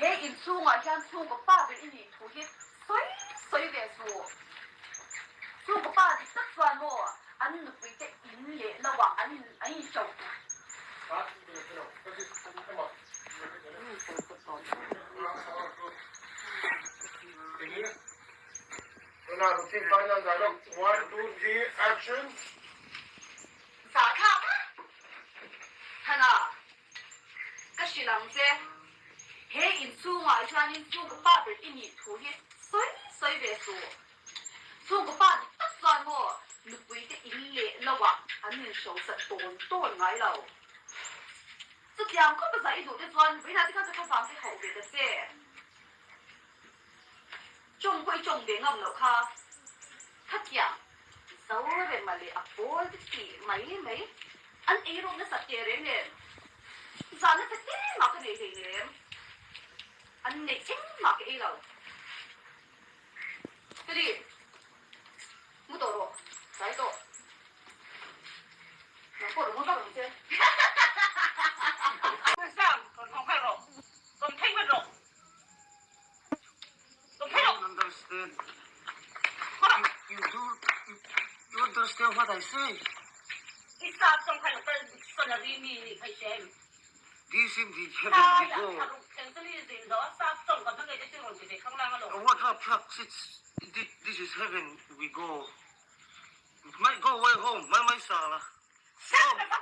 He inchhungah hian chhungkaw pa ber i nih thu hi sawi sawi ve suh. Chhungkaw pa dik tak chuan maw an nupui te in leh lo ah an in an in hro. Zahthlak a Thana. Ka hrilh ang che, he inchhungah hianin chhungkaw pa ber i nih thu hi sawi sawi ve suh. Chhungkaw pa dik tak chuan maw nupui te in leh lo ah an inhrosa tawn tawn ngai lo. Chutiang khawp a zah i duh te chuan vawiinah te khan ka thlavang te hauh ve ta che. Chawng pawh i chawng ve ngam loh kha. Khatiang Zorema leh a pawl te tih mai mai an ei rawk nasat teh reng nen zahna che te mah ka nei hleinem. An neih engmah ka ei lo. Feli, mu tawh rawh, tlai tawh. Nang pawh rawn mu vak ang che. Sam, rawn hawng nghal rawh, rawn phei vat rawh. You understand? You, you do you, you understand what I say? This in the heaven we go. What up, it's, this is heaven we go. Might go way home, my my sala. Go.